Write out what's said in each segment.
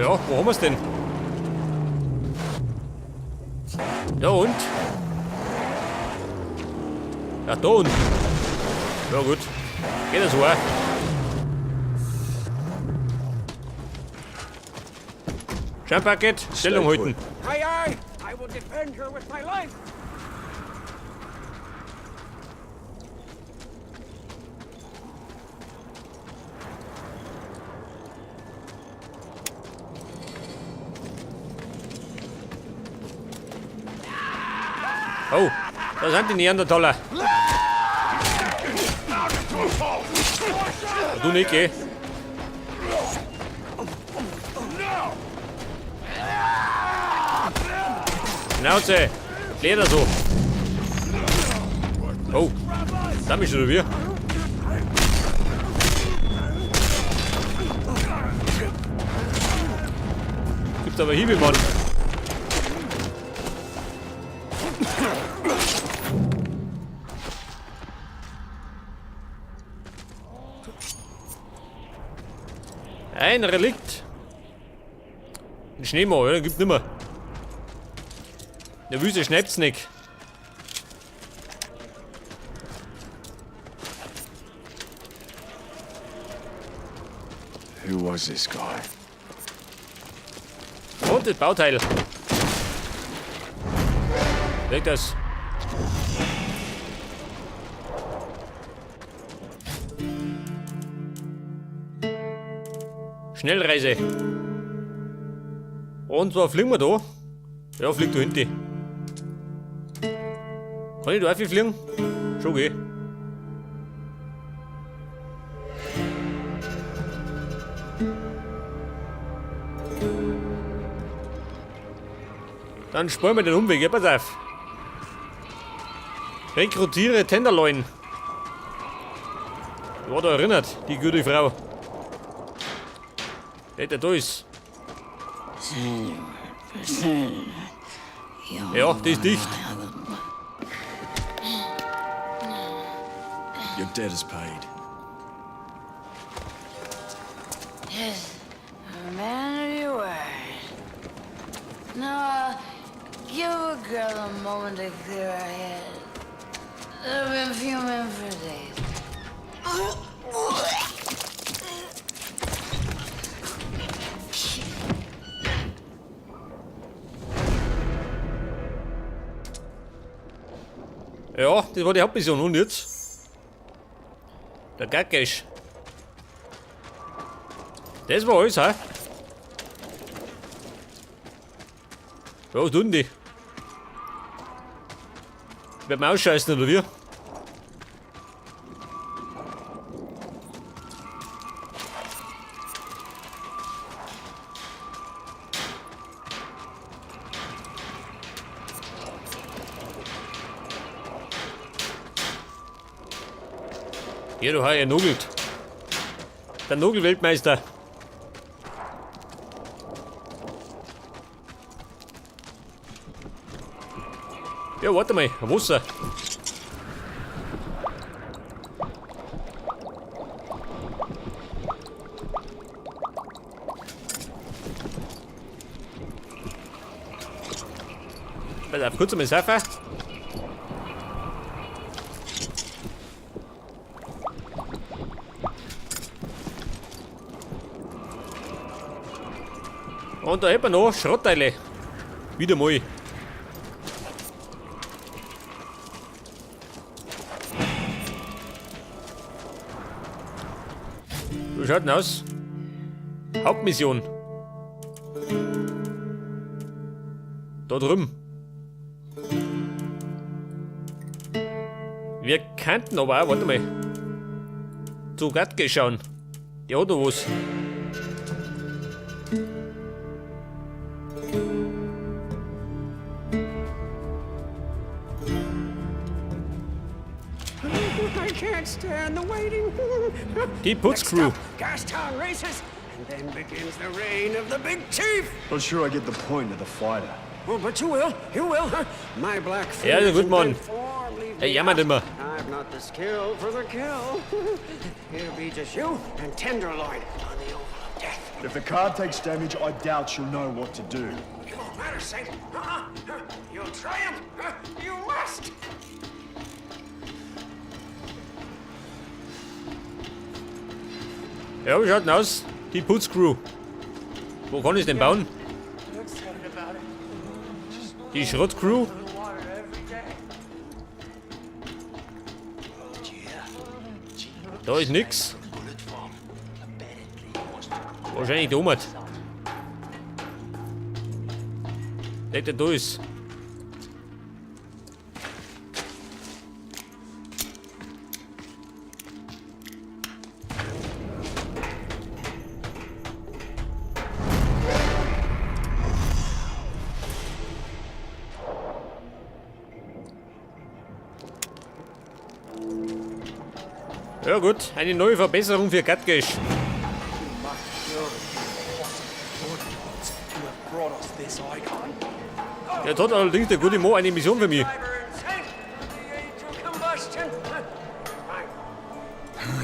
Ja, wo haben wir's denn? Da und? Ja, da unten. Ja gut. Geht das auch. Scheinpaket, Stellung halten. Aye, aye! I will defend her with my life! Oh, da sind die Neandertaler. Du nicht, gell? Schnauze! Leder so! Oh, da bist du wieder. Gibt aber Hiebe, Mann. Ein Relikt. Ein Schneemann, ja, gibt nimmer. In der Wüste schneit's nicht. Who was this guy? Und das Bauteil. Weg das. Schnellreise. Und zwar fliegen wir da. Ja, flieg du hinten. Kann ich da fliegen? Schon geh. Dann sparen wir den Umweg, ja, pass auf. Rekrutiere Tenderloin. Ich war da erinnert, die gute Frau. Der da ist. Ja, die ist dicht. Your debt is paid. Yes, a man of your word. Now, give a girl a moment to clear her head. I've been fuming for days. Ja, das war die Hauptmission. Und jetzt? Der Gaggesch. Das war alles, hä? Ja, was tun die? Werden wir ausscheißen, oder wie? Ja, du hast ja nugelt. Der Nugelweltmeister. Ja, warte mal, Wasser. Pass auf, kurz einmal saufen. Und da hätten wir noch Schrottteile. Wieder mal. Wie schaut denn aus? Hauptmission. Da drüben. Wir könnten aber auch, warte mal, zu Gatke schauen. Der hat da was. I can't stand the waiting. Die Putzcrew. Next up, Gastown races, and then begins the reign of the big chief. Not sure I get the point of the fighter. Oh, but you will, you will. Huh? My black Ja, fingers gut, and Mann. good form leave Ey, me jammert out. immer. I've not the skill for the kill. It'll be just you and Tenderloin on the oval. Death. If the car takes damage, I doubt you'll know what to do. It won't matter, Saint. Uh-uh. You'll triumph. You must. Ja, wie schaut denn aus? Die Putzcrew. Wo kann ich denn bauen? Die Schrottcrew? Da ist nix. Wahrscheinlich der Umert. Der da ist. Ja gut, eine neue Verbesserung für Gatkesh. Jetzt hat allerdings der gute Mo eine Mission für mich.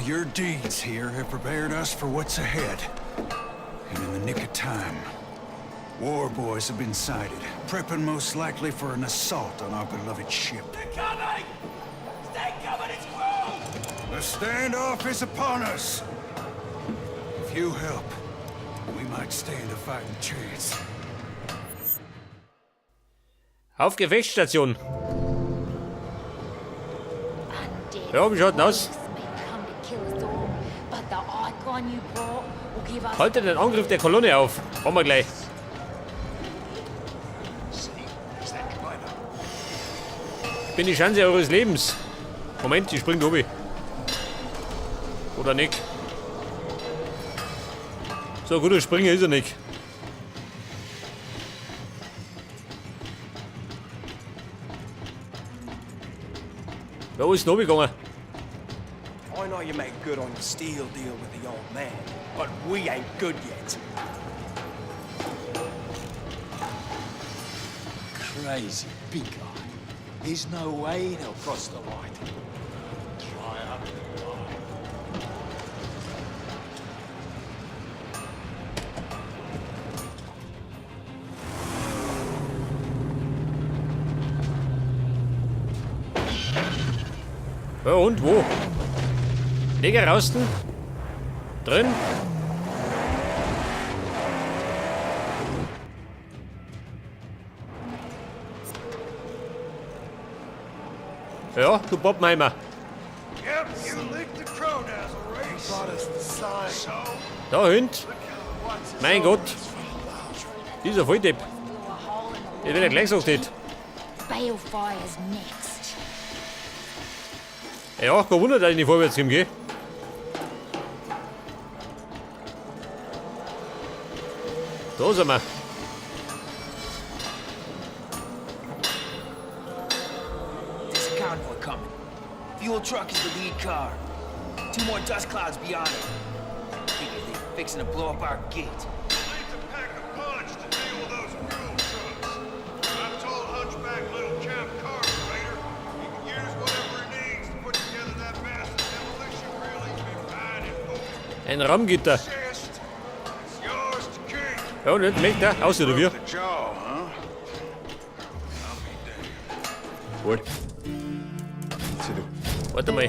Your deeds here have prepared us for what's ahead. And in the nick of time, war boys have been sighted, prepping most likely for an assault on our beloved ship. They're coming! Stay coming, it's crew! The standoff is upon us. If you help, we might stand a fighting chance. Auf Gefechtsstation. Ja, wie schaut denn aus? Halte den Angriff der Kolonne auf. Kommen wir gleich. Ich bin die Chance eures Lebens. Moment, die springt oben. Oder nicht? So ein guter Springer ist er nicht. Ja, wo ist denn gegangen? I know you made good on your steel deal with the old man, but we ain't good yet. Crazy big guy. There's no way they'll cross the light. Try up and die. Ja, und wo? Neger rausten? Drin? Ja, du Poppenheimer. Yep, you licked the Crow-Dazzle race. Da hinten. Mein Gott. Dieser Volldepp. Ich wenn er gleich gesagt hätte. Balefire's next. Ja, kein Wunder, dass ich nicht vorwärts komme, gell? Da sind wir. There's a convoy coming. Fuel truck is the lead car. Two more dust clouds beyond it. Figure they're fixing to blow up our gate. Needs a pack of punch to deal with those fuel trucks. I've told Hunchback Little Champ Carburetor he can use whatever he needs to put together that massive demolition reel he's been pining for. Ein Rammgitter. Assist. It's yours to keep. Ja, und nicht möchte er. Aus oder wie? The jaw, huh? I'll be damned. What? To the Warte mal.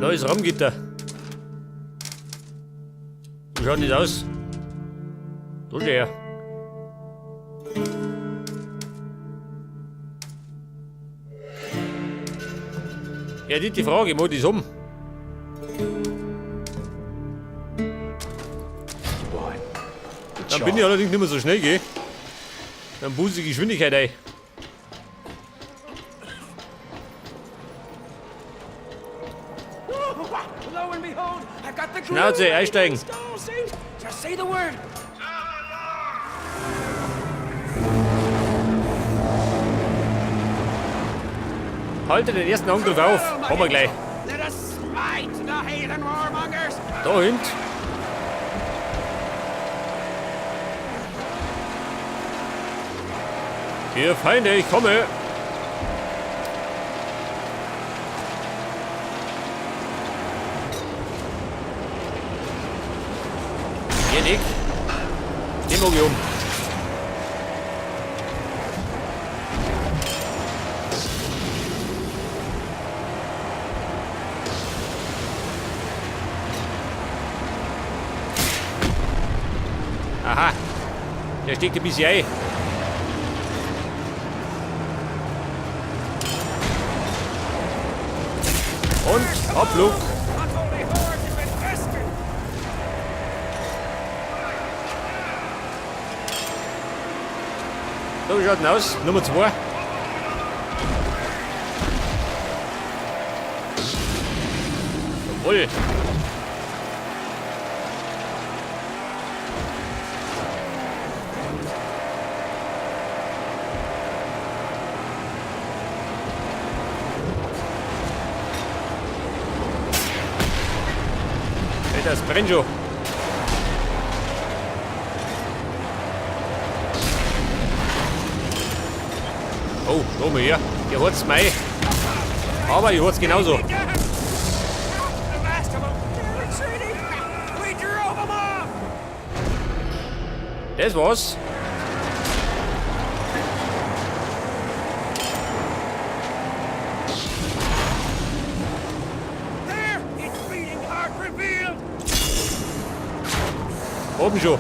Neues Rammgitter. Wie schaut das aus? Da schau her. Ja, die Frage, mach das um. Dann bin ich allerdings nicht mehr so schnell, gell? Dann buße ich Geschwindigkeit ein. Lo and behold, I've got the Schnauze, einsteigen. Just say the word. Halte den ersten Angriff auf. Kommen wir gleich. Let us smite the heathen warmongers. Da hinten. Ihr Feinde, ich komme. Nick. Den mag ich um. Aha. Der steckt ein bisschen ein. Und Abflug. So, wie schaut denn aus? Nummer 2. Jawohl. Alter, das brennt schon. Oh, komm mal her. Hier hat's mei. Aber hier hat's genauso. Das war's. Oben schon.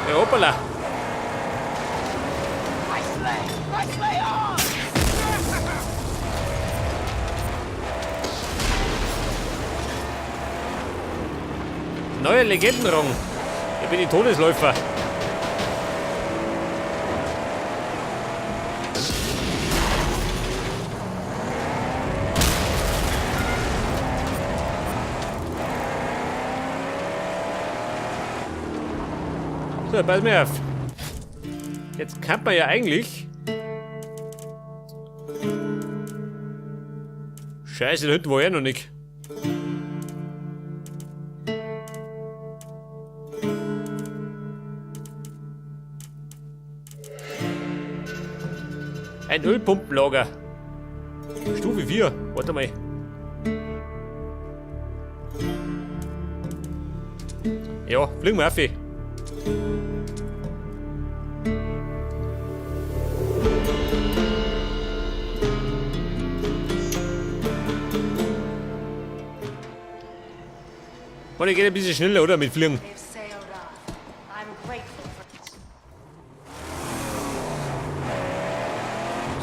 Ja, hoppala. Neuer Legendenrang. Ich bin die Todesläufer. So, pass mir auf. Jetzt kann man ja eigentlich... Scheiße, da hinten war er noch nicht. Ein Ölpumpenlager. Stufe 4. Warte mal. Ja, fliegen wir auf. Mann, ich geht ein bisschen schneller, oder? Mit Fliegen.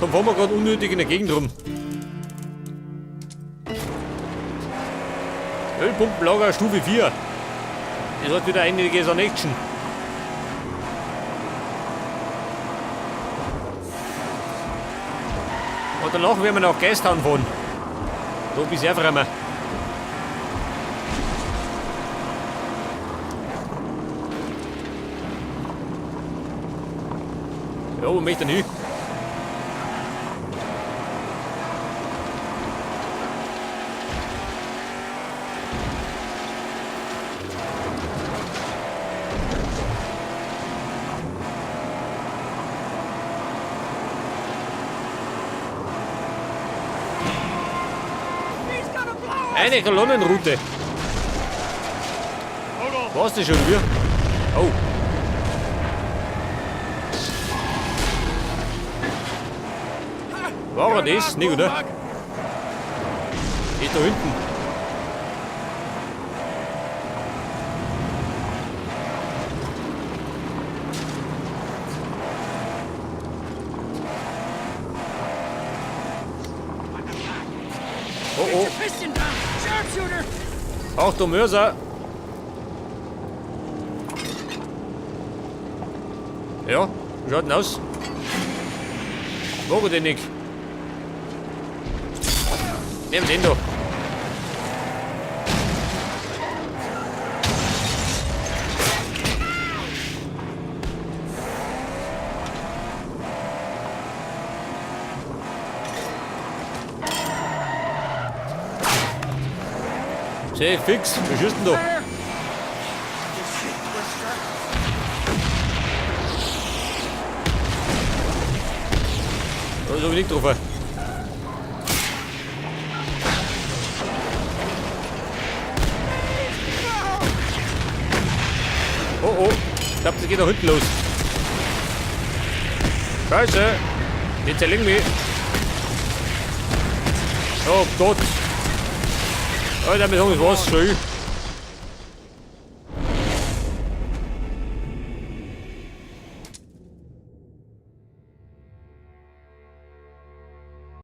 So fahren wir gerade unnötig in der Gegend rum. Ölpumpenlager Stufe 4. Das hat wieder einiges an Action. Und danach werden wir nach Gastown fahren. Da bis herfragen. Ja, wo möchte ich denn hin? Eine Kolonnenroute. War's das schon wieder? Oh. War er das? Nicht, oder? Ist da hinten. Oh oh. Achtung, Mörser. Ja, wie schaut denn aus? Mag ich den nicht? Nehmen den da. Sehr fix, was schießt denn da? Das hab ich nicht getroffen. Oh oh, ich glaube, das geht nach hinten los. Scheiße! Die zerlegen mich. Oh Gott! Alter, mit was schön.